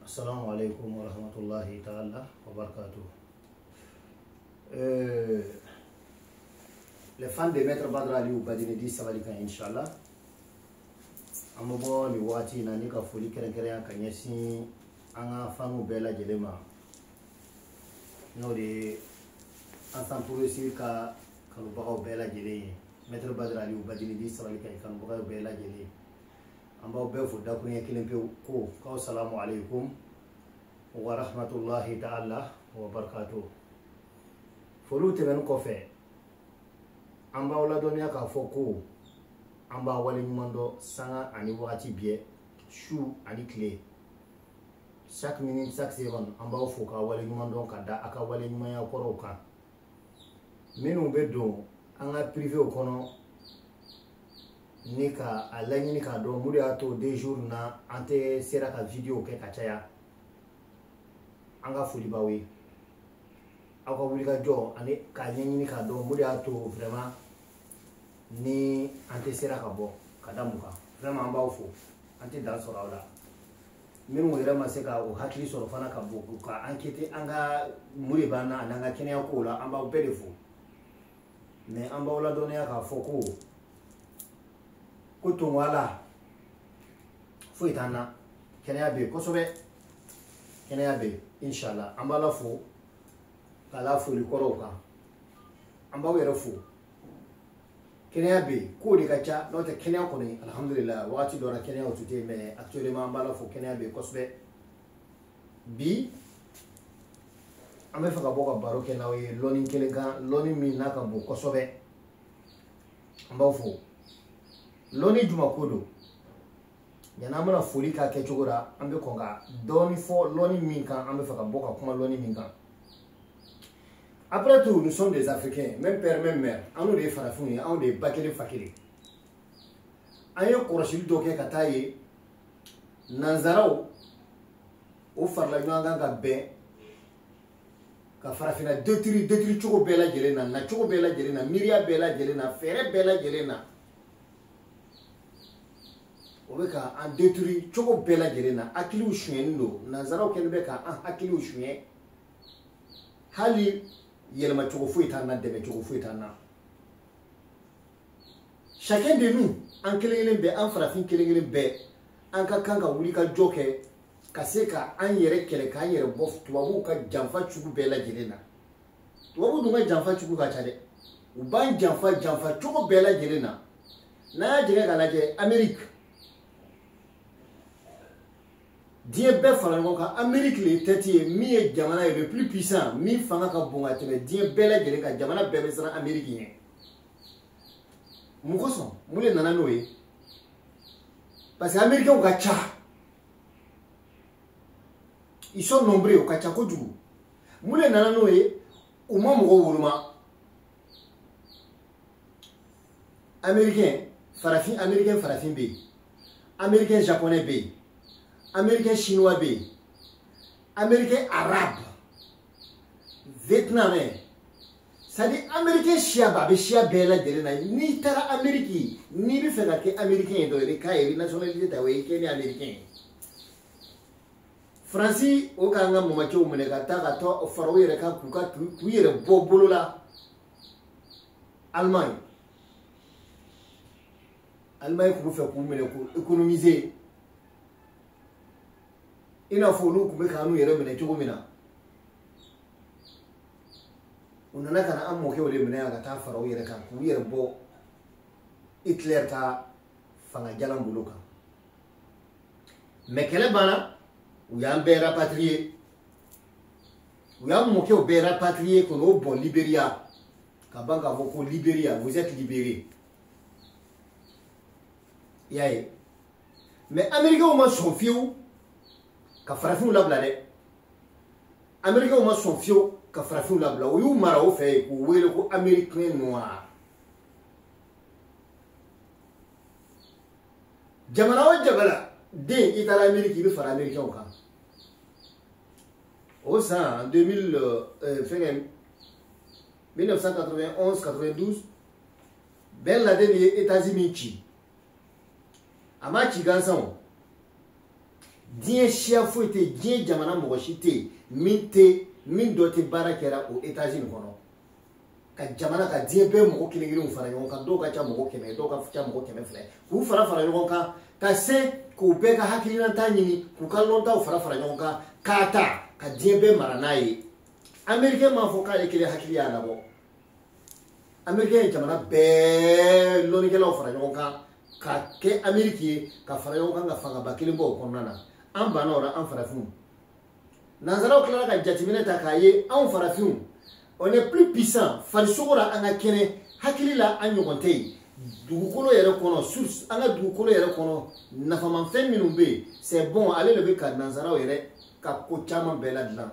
Assalamu alaikum wa rahmatullahi ta'ala wa barakatuh. Les fans de Maître Badra Aliou Badji dit Sabalikan Inch'Allah. An bɛ bɔ nin wagati in na ni ka foli kɛrɛnkɛrɛnya ka ɲɛsin an ka faniw bɛɛ lajɛlen ma, n'o de ye Ensemble pour réussir ka kanubagaw bɛɛ lajɛlen ye. Maître Badra Aliou Badji dit Sabalikan kanubagaw bɛɛ lajɛlen ye, an b'aw bɛɛ fo dakuruɲɛ kelen pewu ko k'aw salamu aleykum wa rahmatulahi ta'ala wa barakatuh. Foliw tɛmɛnen kɔfɛ, an b'aw ladɔnniya k'a fɔ ko an b'a waleɲuman dɔn sanga ani wagati bɛɛ, su ani tile, chaque minute, chaque seconde, an b'aw fo k'a waleɲuman dɔn ka da a ka waleɲumanya kɔrɔw kan. Minnu bɛ don an ka privéw kɔnɔ ni ka a laɲini k'a dɔn mun de y'a to 2 jours na an tɛ sera ka vidéo kɛ ka caya, an ka foli b'aw ye. Aw ka wulikajɔ ani k'a ɲɛɲini k'a dɔn mun de y'a to vraiment ni an tɛ sera ka bɔ ka da mun kan, vraiment an b'aw fo, an tɛ dan sɔrɔ aw la. Minnu yɛrɛ ma se ka o hakili sɔrɔ fana ka bɔ ka enquêter an ka mun de b'an na ani an ka kɛnɛya kow la, an b'aw bɛɛ de fo. Mais an b'aw ladɔnniya k'a fɔ ko tonwala foyi t'an na, kɛnɛya bɛ yen kosɛbɛ, kɛnɛya bɛ yen inshallah. An b'Ala fo k'a la foli kɔrɔw kan, an b'aw yɛrɛ fo. Kɛnɛya bɛ yen, kow de ka ca, n'o tɛ kɛnɛya kɔni alhamdulilah wagati dɔ la kɛnɛyaw tun tɛ yen, mais actuellement an b'Ala fo kɛnɛya bɛ yen kosɛbɛ. Bi an bɛ fɛ ka bɔ ka baro kɛ n'aw ye lɔnni kelen kan, lɔnni min n'a ka bon kosɛbɛ. An b'aw fo. Lɔnni juma ko don, yanni an bɛna foli k'a kɛcogo la, an bɛ kɔn ka dɔɔni fɔ lɔnni min kan, an bɛ fɛ ka bɔ ka kuma lɔnni min kan. Après tout, nous sommes des Africains, même père, même mère. An n'o de ye farafinw ye, anw de ye ba kelen fa kelen. An ye kɔlɔsili dɔ kɛ ka taa ye nanzaraw o farala ɲɔgɔn kan ka bɛn ka farafinna détruire cogo bɛɛ lajɛlen na, nacogo bɛɛ lajɛlen na, miiriya bɛɛ lajɛlen na, fɛɛrɛ bɛɛ lajɛlen na. O bɛ ka an détruire cogo bɛɛ lajɛlen na, hakiliw sonyɛnen don, nanzaraw kɛlen bɛ ka an hakiliw sonyɛ, hali yɛlɛma cogo foyi t'an na, dɛmɛ cogo foyi t'an na. Chacun de nous, an kelen kelen bɛɛ, an farafin kelen kelen bɛɛ, an ka kan ka wuli ka jɔ kɛ ka se ka an yɛrɛ kɛlɛ, k'an yɛrɛ bɔ tubabuw ka janfa cogo bɛɛ lajɛlen na. Tubabuw dun ka janfa cogo ka ca dɛ, u b'an janfa janfa cogo bɛɛ lajɛlen na. N'an y'a jɛgɛ k'a lajɛ, Amérique, diɲɛ bɛɛ fara ɲɔgɔn kan, Amérique le tête ye min ye jamana ye le plus puissant, min fanga ka bon ka tɛmɛ diɲɛ bɛɛ lajɛlen kan, jamana bɛɛ bɛ siran Amérique ɲɛ. Mun kosɔn? Mun de nana n'o ye? Parce que Américains ka ca, ils sont nombreux, u ka ca kojugu. Mun de nana n'o ye? U ma mɔgɔw woloma. Américain farafin, Américain farafin bɛ yen, Américain japonais bɛ yen, Américain chinois bɛ yen, Américain arabe, vietnamien, c'est-à-dire Américain siya bɛɛ, a bɛ siya bɛɛ lajɛlen na. N'i taara Amérique, n'i bɛ fɛ ka kɛ Américain ye dɔrɔn, i bɛ k'a ye, i bɛ nationalité ta, o ye kɛ ni Américain ye. Faransi o k'an ka mamacɛw minɛ ka taa fara u yɛrɛ kan k'u yɛrɛ bɔ bolo la. Allemagne, Allemagne tun bɛ fɛ k'u minɛ k'u économiser, i n'a fɔ olu tun bɛ k'an n'u yɛrɛ minɛ cogo min na. U nana ka na an mɔkɛw de minɛ yan ka taa fara u yɛrɛ kan k'u yɛrɛ bɔ Hitler ka fanga jalan bolo kan. Mais kɛlɛ banna, u y'an bɛɛ rapatrier, u y'an mɔkɛw bɛɛ rapatrier ka n'o bɔn Libéria, ka ban k'a fɔ ko Libéria, vous êtes libérés. I y'a ye? Mais Américains ma sɔn fiyewu ka farafinw labila dɛ. Américains ma sɔn fiyewu ka farafinw labila, u y'u mara o fɛ yen k'u wele ko Américain noir. Jamana o jamana den, i taara Amérique, i bɛ fara Américains kan. O san 2000 fɛnkɛ 1991 92, Ben Laden ye États-Unis ci, a ma ci gansan o. Diɲɛ siya foyi tɛ yen, diɲɛ jamana mɔgɔ si tɛ yen min tɛ min dɔ tɛ baara kɛra o étage nin kɔnɔ. Ka jamana ka diɲɛ bɛɛ mɔgɔ kelen kelenw fara ɲɔgɔn kan, dɔw ka ca mɔgɔ 100, dɔw ka ca mɔgɔ 200, k'u fara fara ɲɔgɔn kan ka se k'u bɛɛ ka hakilinata ɲini, k'u ka lɔntaw fara fara ɲɔgɔn kan k'a ta ka diɲɛ bɛɛ mara n'a ye. Américain m'a fɔ k'ale kelen hakili y'a labɔ. Américain ye jamana bɛɛ lɔnnikɛlaw fara ɲɔgɔn kan ka kɛ Amérique ye, ka fara ɲɔgɔn kan ka fangaba kelen bɔ o kɔnɔna na. An banna o la, an farafinw. Nanzaraw tilara ka jateminɛ ta k'a ye anw farafinw, on est plus puissant farisogo la, an ka kɛnɛ hakili la, an ɲɔgɔn tɛ yen. Dugukolo yɛrɛ kɔnɔ, source an ka dugukolo yɛrɛ kɔnɔ, nafamafɛn minnu bɛ yen, c'est bon, ale de bɛ ka nanzaraw yɛrɛ ka ko caman bɛɛ ladilan,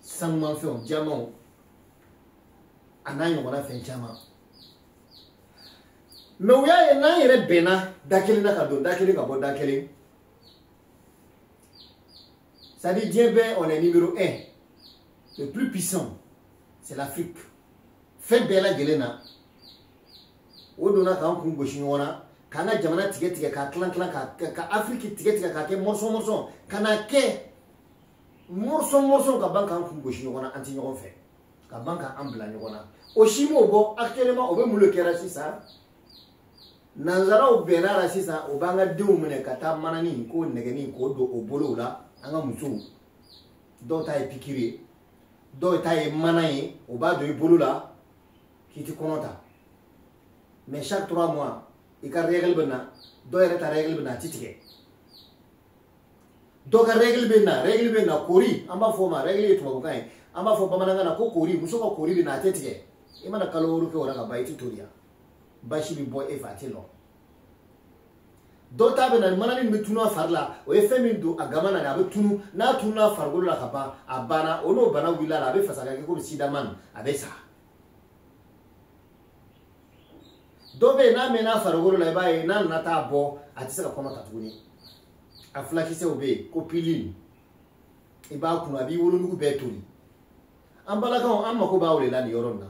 sanumanfɛnw, diamanw a n'a ɲɔgɔnna fɛn caman. Mais u y'a ye n'an yɛrɛ bɛnna da kelen na ka don da kelen ka bɔ da kelen, c'est-à-dire diɲɛ bɛɛ, on est numéro 1, le plus puissant, c'est l'Afrique. Fɛn bɛɛ lajɛlen na, o donna k'an kun gosi ɲɔgɔn na, k'an ka jamana tigɛ tigɛ, k'a tilan tilan, ka Afrique tigɛ tigɛ k'a kɛ morceau morceau, ka na kɛ morceau morceau, ka ban k'an kun gosi ɲɔgɔn na, an tɛ ɲɔgɔn fɛ, ka ban k'an bila ɲɔgɔn na. O si m'o bɔ. Actuellement, o bɛ mun de kɛra sisan? Nanzaraw bɛnna la sisan, o b'an ka denw minɛ ka taa manani k'o nɛgɛni k'o don o bolow la. An ka musow dɔw ta ye pikiri ye, dɔw ta ye mana ye, o b'a don i bolo la k'i ti kɔnɔ ta. Mais chaque 3 mois i ka règle bɛ na, dɔw yɛrɛ ta règle bɛ na, a ti tigɛ. Dɔw ka règle bɛ na, règle bɛ na kori, an b'a fɔ o ma, règle ye tubabukan ye, an b'a fɔ bamanankan na ko kori. Muso ka kori bɛ na, a tɛ tigɛ. I mana kalo 6 kɛ o la ka ban, i ti toriya, basi bɛ bɔ e fɛ, a tɛ lɔ. Dɔw ta bɛ na, manani min bɛ tunu a fari la, o ye fɛn min don a gama na, a bɛ tunu. N'a tununa a farikolo la ka ban, a banna. O n'o bana wulila la, a bɛ fasa ka kɛ komi sidama, a bɛ sa. Dɔw bɛ yen, n'a mɛnna a farikolo la, i b'a ye n'a nana taa bɔ, a tɛ se ka kɔnɔ ta tuguni. A fulakisɛw bɛ yen ko pilule, i b'a kunu, a b'i wolonugu bɛɛ toli. An balakaw, an mako b'aw de la nin yɔrɔ in na.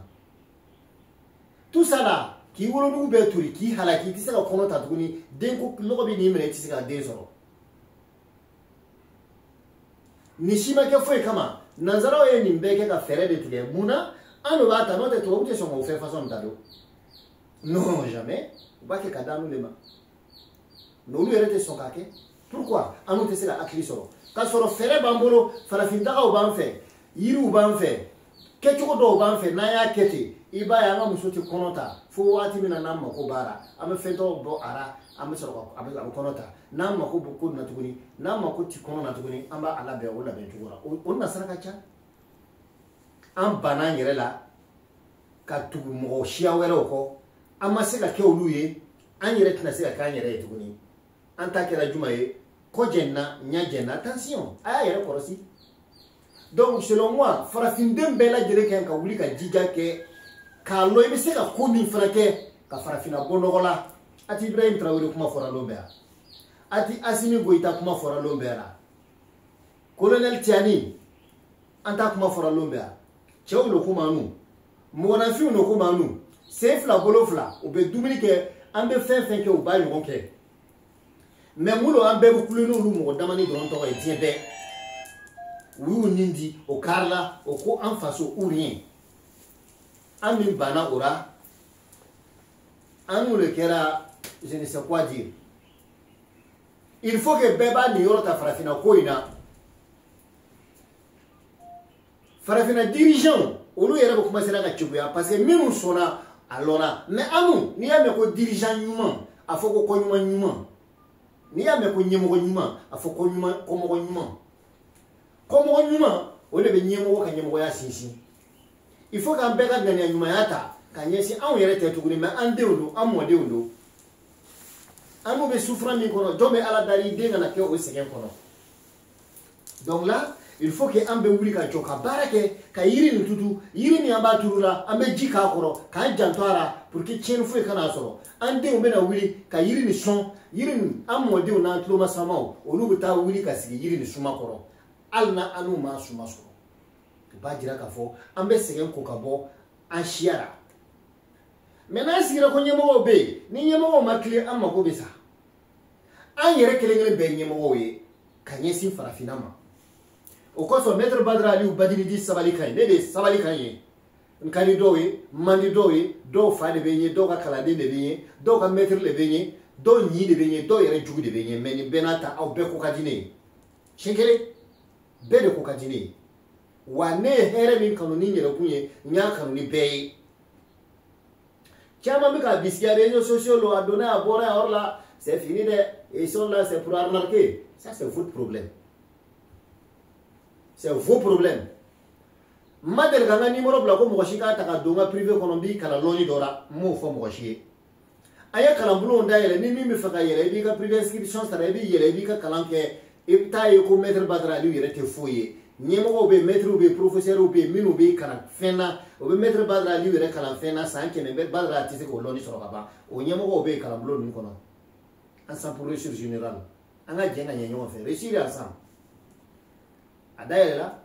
Tout ça là, k'i wolonugu bɛɛ toli, k'i halaki, i tɛ se ka kɔnɔ ta tuguni, den ko lɔgɔ bɛ n'i minɛ, i tɛ se ka den sɔrɔ. Nin si ma kɛ foyi kama. Nanzaraw ye nin bɛɛ kɛ ka fɛɛrɛ de tigɛ. Mun na an de b'a ta? N'o tɛ tubabu tɛ sɔn k'o fɛn façon ta don. Non, jamais. U b'a kɛ ka d'an de ma. Mais olu yɛrɛ tɛ sɔn k'a kɛ. Pourquoi? An n'u tɛ se ka hakili sɔrɔ. K'a sɔrɔ fɛɛrɛ b'an bolo, farafintagaw b'an fɛ, yiriw b'an fɛ, kɛcogo dɔw b'an fɛ. N'an y'a kɛ ten, i b'a ye an ka muso tɛ kɔnɔ ta fo waati min na n'an mako b'a la, an bɛ fɛn tɔw bɔ a la, an bɛ sɔrɔ ka a bɛ kɔnɔ ta. N'an mako bɛ ko na tuguni, n'an mako ti kɔnɔ na tuguni, an b'a labɛn o labɛn cogo la. O nasara ka ca. An banna an yɛrɛ la ka tugu mɔgɔ siya wɛrɛw kɔ, an ma se ka kɛ olu ye, an yɛrɛ tɛna se ka k'an yɛrɛ ye tuguni. An ta kɛra juma ye, kɔ jɛnna, ɲɛ jɛnna. Attention, a y'a yɛrɛ kɔlɔsi. Donc selon moi, farafinden bɛɛ lajɛlen kan ka wuli ka jija kɛ k'a lɔn i bɛ se ka ko min fana kɛ ka farafinna bɔ nɔgɔ la. Ati Ibrahim Traoré kuma fɔra lon bɛɛ la, ati Assimi Goïta kuma fɔra lon bɛɛ la, colonel Tiani an ta kuma fɔra lon bɛɛ la. Cɛw lo ko m'an nu, mɔgɔninfinw lo ko m'an nu, sen fila bolo fila, u bɛ dumuni kɛ, an bɛ fɛn fɛn kɛ, u b'a ɲɔgɔn kɛ. Mais mun lo an bɛɛ bɛ kule n'olu mɔgɔ damani dɔrɔn tɔgɔ ye diɲɛ bɛɛ? U y'u nin di o kari la, o ko an faso ou rien. An min banna o la, an n'o de kɛra je ne sais quoi dire. Il faut que bɛɛ b'a niyɔrɔ ta farafinna ko in na. Farafinna dirigeant olu yɛrɛ bɛ commencer ka cogoya, parce que minnu sɔnna a lɔnna. Mais an n'i y'a mɛn ko dirigeant ɲuman, a fɔ ko kɔɲuman ɲuman. N'i y'a mɛn ko ɲɛmɔgɔ ɲuman, a fɔ ko ɲuman, kɔmɔgɔ ɲuman. Kɔmɔgɔ ɲuman, o de bɛ ɲɛmɔgɔ ka ɲɛmɔgɔya sinsin. Il faut k'an bɛɛ ka ŋaniya ɲumanya ta ka ɲɛsin anw yɛrɛ tɛ tuguni, mais an denw don, an mɔdenw don. An n'u bɛ souffrance min kɔnɔ, jɔn bɛ Ala dali i den kana kɛ o sɛgɛn kɔnɔ. Donc là, il faut que an bɛ wuli ka jɔ ka baara kɛ, ka yiri nin tutu, yiri min an b'a turu la, an bɛ ji k'a kɔrɔ, k'an janto a la pour que tiɲɛni foyi kana sɔrɔ. An denw bɛna wuli ka yiri nin sɔn, yiri nin an mɔdenw n'an tulomasamaw, olu bɛ taa wuli ka sigi yiri nin suma kɔrɔ, hali n'a an n'u m'a suma sɔrɔ. O b'a jira k'a fɔ an bɛ sɛgɛn ko ka bɔ an siya la. Mais n'an sigira ko ɲɛmɔgɔw bɛ yen, ni ɲɛmɔgɔw ma tilen, an mako bɛ sa. An yɛrɛ kelen kelen bɛɛ ye ɲɛmɔgɔw ye. ka ɲɛsin farafinna ma. O kosɔn Maître Badara Aliou Badji dit sabali ka ɲi, ne de ye sabali ka ɲi ye. N ka di dɔw ye, n man di dɔw ye, dɔw fa de bɛ n ye, dɔw ka kalanden de bɛ n ye, dɔw ka maître de bɛ n ye, dɔw ɲi de bɛ n ye, dɔw yɛrɛ jugu de bɛ n ye, mais nin bɛɛ n'a ta aw bɛɛ ko ka di ne ye. Siɲɛ kelen bɛɛ de ko ka di ne ye. Wa ne ye hɛrɛ min kanu ni n yɛrɛkun ye, n y'a kanu ni bɛɛ ye. Caman bɛ k'a bisigiya réseaux sociaux la, a donna a bɔra a yɔrɔ la, c'est fini dɛ, ils sont là, c'est pour arnaquer. Ça c'est votre problème. C'est vos problèmes. N ma deli ka n ka numéro bila ko mɔgɔ si k'a ta ka don n ka privé kɔnɔ n b'i kalan lɔnni dɔ la, n m'o fɔ mɔgɔ si ye. An ye kalanbulonw dayɛlɛ, ni min bɛ fɛ ka yɛlɛ, i b'i ka privé inscription sara, i b'i yɛlɛ, i b'i ka kalan kɛ, i bɛ taa ye ko Maître Badara Aliou yɛrɛ tɛ foyi ye. Ɲɛmɔgɔw bɛ yen, maîtres bɛ yen, professeurs bɛ yen minnu bɛ kalan fɛn na, o bɛ Maître Badara Aliou yɛrɛ kalan fɛn na san 100 Badara tɛ se k'o lɔnni sɔrɔ ka ban. O ɲɛmɔgɔw bɛ yen kalanbulon ninnu kɔnɔ. Ensemble pour réussir général. An ka jɛ ka ɲɛ ɲɔgɔn fɛ, réussir ensemble. A dayɛlɛla.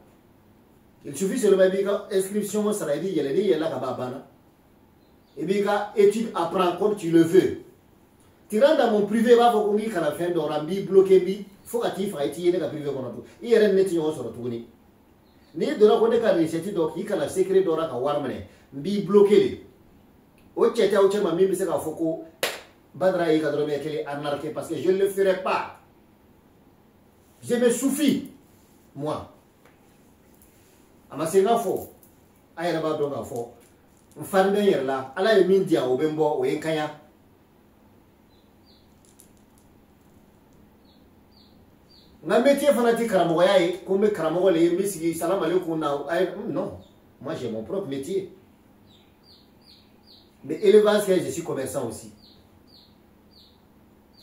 Il suffit seulement i b'i ka inscription sara, i b'i yɛlɛ, n'i yɛlɛla ka ban a banna. I b'i ka étude apprendre comme tu le veux. Tu rentres dans mon privé, i b'a fɔ ko n k'i kalan fɛn dɔ la, n b'i bloqué, n b'i fo ka t'i faga, i t'i ye ne ka privé kɔnɔ tun. I yɛrɛ ni ne tɛ ɲɔgɔn sɔrɔ tuguni. N'i donna ko ne ka recette dɔ k'i kalan secret dɔ la ka wari minɛ, n b'i bloqué de. O cɛ tɛ aw cɛ ma min bɛ se k'a fɔ ko Badara y'i ka dɔrɔmɛ kelen arnaqué, parce que je ne le ferai pas. Je me suffis, moi. A ma se n ka fɔ, a yɛrɛ b'a dɔn k'a fɔ n farin bɛ n yɛrɛ la, Ala ye min di yan o bɛ n bɔ, o ye n kaɲa. N ka métier fana tɛ karamɔgɔya ye ko n bɛ karamɔgɔ le ye, n bɛ sigi salam aleykum na, non, moi j'ai mon propre métier. Mais élevage, je suis commerçant aussi.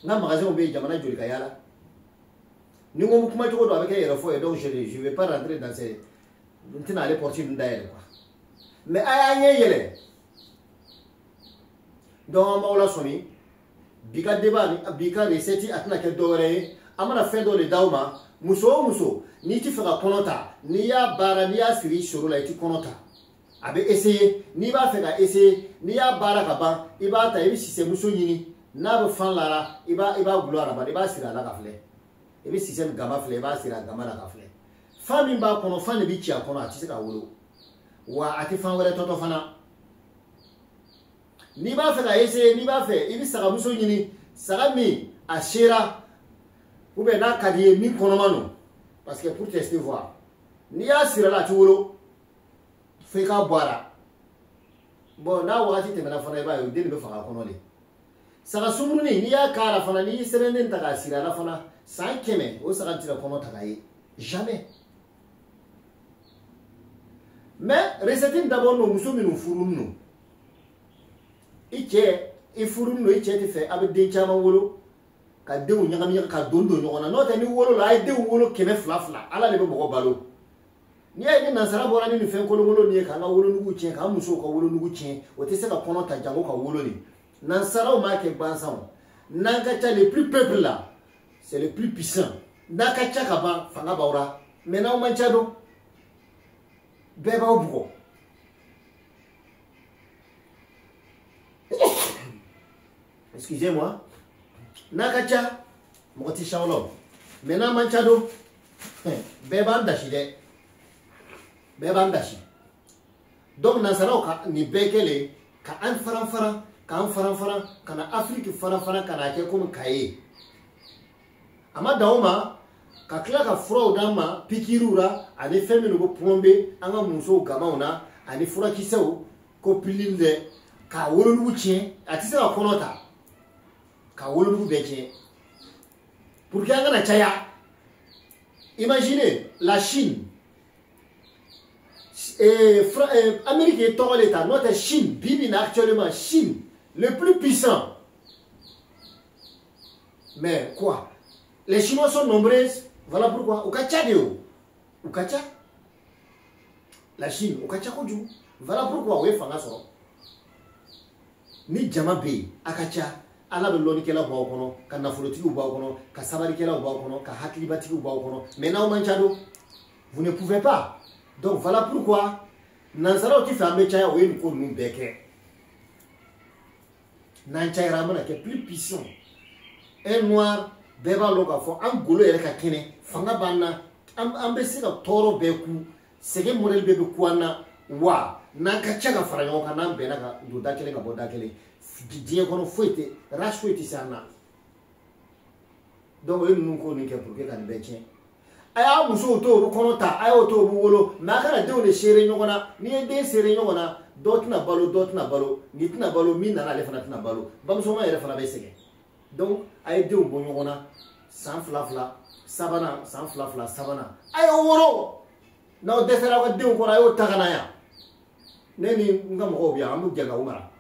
N ka magasin bɛ yen, jamana joli ka yaala. Ni n ko n bɛ kuma cogo dɔ a bɛ kɛ yɛrɛ fɔ ye, donc je vais pas rentrer dans ces, n tɛna ale porte ninnu dayɛlɛ quoi. Mais a y'a ɲɛ yɛlɛ. Donc an b'aw lasɔmi bi ka débat, bi ka recette a tɛna kɛ dɔwɛrɛ ye. An mana fɛn dɔ de d'aw ma, muso o muso n'i ti fɛ ka kɔnɔ ta, n'i y'a baara, n'i y'a siri i soro la, i ti kɔnɔ ta. A bɛ essayer, n'i b'a fɛ ka essayer, n'i y'a baara ka ban, i b'a ta, i bɛ sisɛmuso ɲini, n'a bɛ fan lara, i b'a gulɔ a la, i b'a siri a la ka filɛ. I bɛ sisɛ min gama filɛ, i b'a siri a gama la ka filɛ. Fan min b'a kɔnɔ, fan de bɛ ci a kɔnɔ, a tɛ se ka wolo. Wa a tɛ fan wɛrɛ tɔtɔ fana. N'i b'a fɛ ka essayer, n'i b'a fɛ, i bɛ sagamuso ɲini, saga min a sera, ou bien n'a ka di ye min kɔnɔma don, parce que pour tester voir, n'i y'a siri a la a tɛ wolo, fo i k'a bɔ a la. Bon, n'a wagati tɛmɛna fana, i b'a ye o den de bɛ faga a kɔnɔ de. Saga sunkurunin n'i y'a k'a la fana, n'i y'i sɛbɛnden ta k'a siri a la fana, san 100 o saga tɛna kɔnɔ ta k'a ye, jamais. Mais recette in dabɔ don muso minnu furulen don, i cɛ i furulen don, i cɛ tɛ fɛ a bɛ den caman wolo, ka denw ɲagami ɲagami ka don ɲɔgɔn na. N'o tɛ ni wolo la, a ye denw wolo 200 fila, Ala de bɛ mɔgɔ balo. N'i y'a ye ni nansara bɔra ni nin fɛn kolonkolon nin ye k'an ka wolonugu tiɲɛ, k'an musow ka wolonugu tiɲɛ, o tɛ se ka kɔnɔ ta jango ka wolo nin. Nansaraw m'a kɛ gansan o. N'an ka ca, le plus peuple là, c'est le plus puissant. N'a ka ca ka ban, fanga b'aw la. Mais n'aw man ca don, bɛɛ b'aw bugɔ. Excusez-moi. N'a ka ca, mɔgɔ tɛ s'aw la o. Mais n'a man ca don, bɛɛ b'an dasi dɛ. Bɛɛ b'an dasi. Donc nansaraw ka nin bɛɛ kɛlen ka an faran faran, k'an faran faran, ka na Afiriki faran faran, ka n'a kɛ komi kaye. A ma dan o ma, ka tila ka furaw d'an ma, pikiriw la, ani fɛn minnu bɛ plomber an ka musow gamaw na, ani furakisɛw ko pilule dɛ, k'a wolonugu tiɲɛ, a tɛ se ka kɔnɔ ta, ka wolonugu bɛɛ tiɲɛ. Pour que an kana caya. Imaginez la Chine. Amérique ye tɔgɔ de ta, n'o tɛ Chine, bi bi in na actuellement, Chine, le plus puissant. Mais quoi? Les Chinois sont nombreuses, voilà pourquoi. U ka ca de o. U ka ca. La Chine, u ka ca kojugu. Voilà pourquoi o ye fanga sɔrɔ. Ni jama bɛ yen, a ka ca. Ala bɛ lɔnnikɛla bɔ aw kɔnɔ, ka nafolotigiw bɔ aw kɔnɔ, ka sabalikɛlaw bɔ aw kɔnɔ, ka hakilibatigiw bɔ aw kɔnɔ. Mais n'aw man ca don, vous ne pouvez pas. Donc voilà pourquoi nansaraw ti fɛ an bɛ caya, o ye nin ko ninnu bɛɛ kɛ. N'an cayara, an bɛna kɛ plus puissant. Un noir, Bɛɛ b'a lɔn k'a fɔ an golo yɛrɛ ka kɛnɛ, fanga b'an na, an bɛ se ka tɔɔrɔ bɛɛ ku, sɛgɛn modèle bɛɛ bɛ ku an na. Wa n'an ka ca ka fara ɲɔgɔn kan, n'an bɛnna ka don da kelen ka bɔ da kelen, diɲɛ kɔnɔ foyi tɛ, race foyi tɛ se an na. Donc o ye ninnu ko nin kɛ pour que ka nin bɛɛ tiɲɛ. A y'a musow to olu kɔnɔ ta, a y'o to olu wolo, mais a kana denw de seere ɲɔgɔn na. N'i ye den seere ɲɔgɔn na, dɔ tɛna balo, dɔ tɛna balo, nin tɛna balo, min nana ale fana tɛna balo, bamusoma yɛrɛ fana bɛ sɛgɛn. Donc a ye denw bɔ ɲɔgɔn na san 2 2 sabanan, san 2 2 sabanan, a y'o woro. N'aw dɛsɛra aw ka denw kɔrɔ, a y'o ta ka na yan. Ne ni n ka mɔgɔw bɛ yan, an b'u jɛ k'aw mara.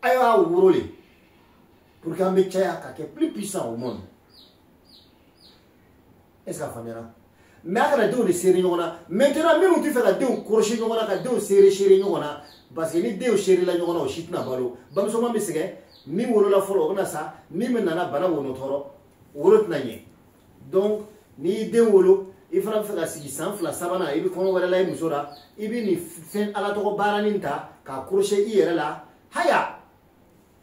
A y'a woro le pour que an bɛ caya ka kɛ plus puissant au monde. Est-ce que a faamuyara? Mais a kana denw de seere ɲɔgɔn na. Maintenant minnu tɛ fɛ ka denw kɔrɔsi ɲɔgɔn na, ka denw seere seere ɲɔgɔn na, parce que ni denw seerela ɲɔgɔn na, o si tɛna balo. Bamusoma bɛ sɛgɛn, min wolola fɔlɔ o bɛna sa, min bɛ nana bana wo tɔɔrɔ, wolo tɛna ɲɛ. Donc n'i y'i den wolo, i fana bɛ fɛ ka sigi san 2 sabanan, i bɛ kɔnɔ wɛrɛ la i muso la, i bɛ nin fɛn ala tɔgɔ baaranin ta k'a kɔrɔsi i yɛrɛ la, haya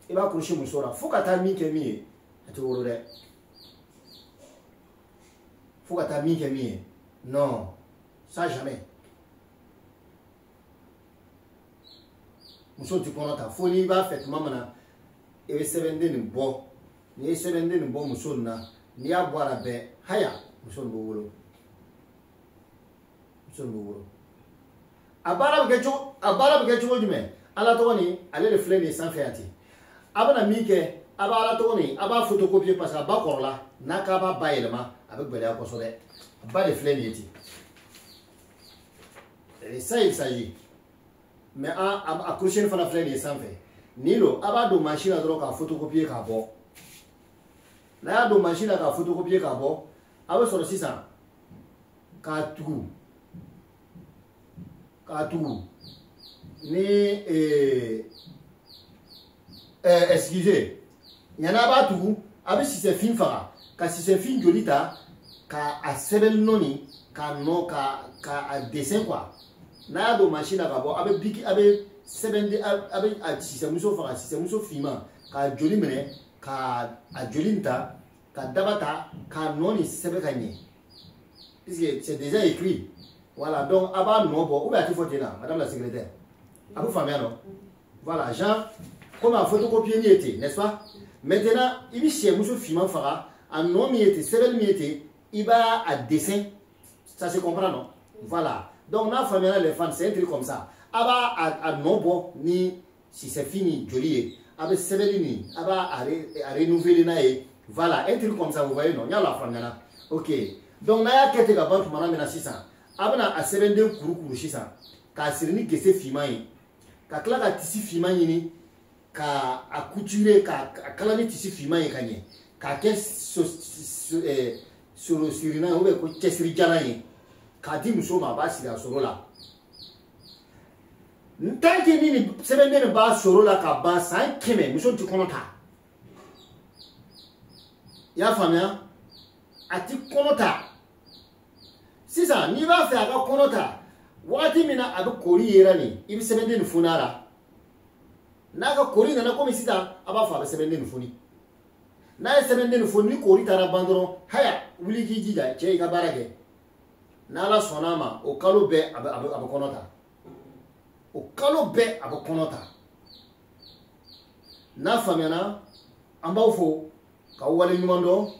i b'a kɔrɔsi muso la fo ka taa min kɛ min ye, a tɛ wolo dɛ. Fo ka taa min kɛ min ye, non, ça jamais. Muso ti kɔnɔ ta fo n'i b'a fɛ tuma min na i bɛ sɛbɛnden nin bɔ. N'i ye sɛbɛnden nin bɔ muso nin na, n'i y'a bɔ a la bɛɛ, haya muso nin b'o wolo, muso nin b'o wolo. A baara bɛ kɛ cogo, a baara bɛ kɛ cogo jumɛn? Ala tɔgɔ nin, ale de filɛ nin ye sanfɛ yan ten. A bɛna min kɛ, a b'a ala tɔgɔ nin, a b'a photocopier parce que a ba kɔrɔla, n'a k'a b'a bayɛlɛma, a bɛ gɛlɛya kosɛbɛ. A ba de filɛ nin ye ten. Et ça il s'agit. Mais a crochet fana filɛ nin ye sanfɛ. Nin don, a b'a don mansin na dɔrɔn k'a photocopier k'a bɔ. N'a y'a don mansin na k'a photocopier k'a bɔ, a bɛ sɔrɔ sisan k'a tugu, k'a tugu ni excusez, yanni a b'a tugu, a bɛ sisɛfin faga, ka sisɛfin joli ta k'a sɛbɛn nɔ nin, k'a nɔ k'a dessin quoi. N'a y'a don mansin na ka bɔ, a bɛ biki, a bɛ sɛbɛn, a bɛ a sisɛmuso faga, sisɛmuso finman, k'a joli minɛ, k'a a joli ta, ka daba ta, k'a nɔ nin sɛbɛn ka ɲɛ, puisque c'est déjà écrit. Voilà, donc a b'a nɔ bɔ, ou bien a tɛ fɔ ten na, madame la secrétaire, a bɛ faamuya nɔ. Voilà, Jean, comme a photocopier ni ye ten, n'est-ce pas? Maintenant i bɛ sɛmuso finman faga, a nɔ min ye ten, sɛbɛnni min ye ten, i b'a a dessin, ça se comprend non? Voilà, donc n'a faamuyara les fans, c'est un truc comme ça. A b'a a nɔ bɔ ni sisɛfin ni joli ye, a bɛ sɛbɛnni nin, a b'a a renouveler n'a ye. Voilà, un truc comme ça, vous voyez non? N y'a la faamuyara. Ok, donc n'a y'a kɛ ten ka ban tuma min na sisan, a bɛna a sɛbɛnden kurukuru sisan k'a siri ni gese finman ye, ka tila ka tisi finman ɲini ka a couturer, ka kala ni tisi finman ye ka ɲɛ, k'a kɛ soro sirinan ye ou bien ko cɛsirijalan ye, k'a di muso ma, a b'a siri a soro la. Tant que ni nin sɛbɛnden nin b'a soro la ka ban san 100, muso ti kɔnɔ ta. I y'a faamuya? A ti kɔnɔ ta. Sisan n'i b'a fɛ a ka kɔnɔ ta, wagati min na a bɛ kori yera nin, i bɛ sɛbɛnden nin foni a la. N'a ka kori nana komi sisan, a b'a fɔ a bɛ sɛbɛnden nin foni. N'a ye sɛbɛnden nin foni, ni kori taara ban dɔrɔn, haya wuli k'i jija cɛ i ka baara kɛ. N'Ala sɔnna a ma, o kalo bɛɛ a bɛ kɔnɔ ta. O kalo bɛɛ a bɛ kɔnɔ ta. N'a faamuyana, an b'aw fo k'aw waleɲuman dɔn,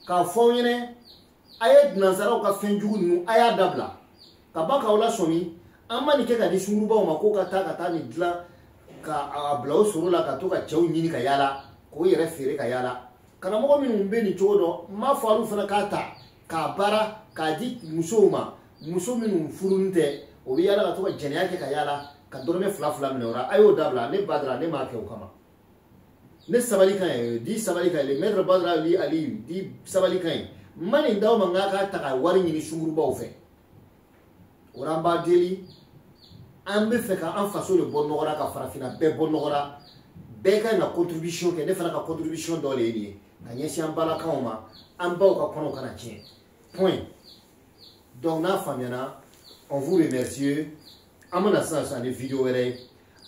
k'a fɔ aw ɲɛnɛ a ye nansaraw ka fɛn jugu ninnu a y'a dabila, ka ban k'aw lasɔmi. An ma nin kɛ ka di sungurubaw ma k'o ka taa nin dilan ka a bila o soro la, ka to ka cɛw ɲini ka yaala, k'o yɛrɛ feere ka yaala. Karamɔgɔ minnu bɛ nin cogo dɔn, n m'a fɔ olu fana k'a ta k'a baara k'a di musow ma, muso minnu furulen tɛ, o bɛ yaala ka to ka jɛnɛya kɛ ka yaala ka dɔrɔmɛ 2 2 minɛ o la. A y'o dabila. Ne Badara, ne m'a kɛ o kama. Ne sabali ka ɲi, di sabali ka ɲi, le maître Badara Ali Ali di sabali ka ɲi. N ma nin d'aw ma n k'a ka ta ka wari ɲini sungurubaw fɛ. O la an b'a deli, an bɛ fɛ ka an faso de bɔ nɔgɔ la, ka farafinna bɛɛ bɔ nɔgɔ la. Bɛɛ ka ɲi ka contribution kɛ. Ne fana ka contribution dɔ de ye nin ye, ka ɲɛsin an balakaw ma, an baw ka kɔnɔw kana tiɲɛ. Point. Donc n'a faamuyana, on vous remercie. An bɛna sisan sisan ni vidéo wɛrɛ ye.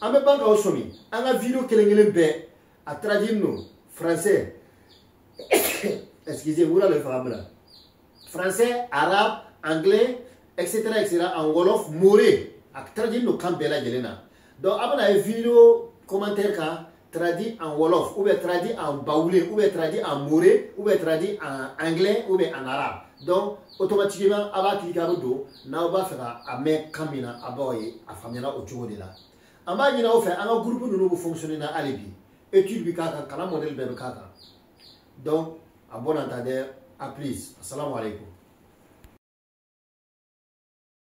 An bɛ ban k'aw sɔmi, an ka vidéo kelen kelen bɛɛ a traduit don français, Excusez, wula le faamu la. Français, arabe, anglais, etc., etc., en wolof, mooré, a traduit no kan bɛɛ lajɛlen na. Donc a bɛna ye vidéo commentaire kan, traduit en wolof ou bien traduit en baoulé ou bien traduit en mooré ou bien traduit en anglais ou bien en arabe. Donc automatiquement a b'a cliquer, a bɛ don. N'aw b'a fɛ ka a mɛn kan min na, a b'aw ye a faamuyara o cogo de la. An b'a ɲini aw fɛ, an ka groupe ninnu bɛ fonctionner na hali bi, étude bɛ k'a kan, kalan modèle bɛɛ bɛ k'a kan. Donc à bon entendeur, à plus, assalamu alaikum.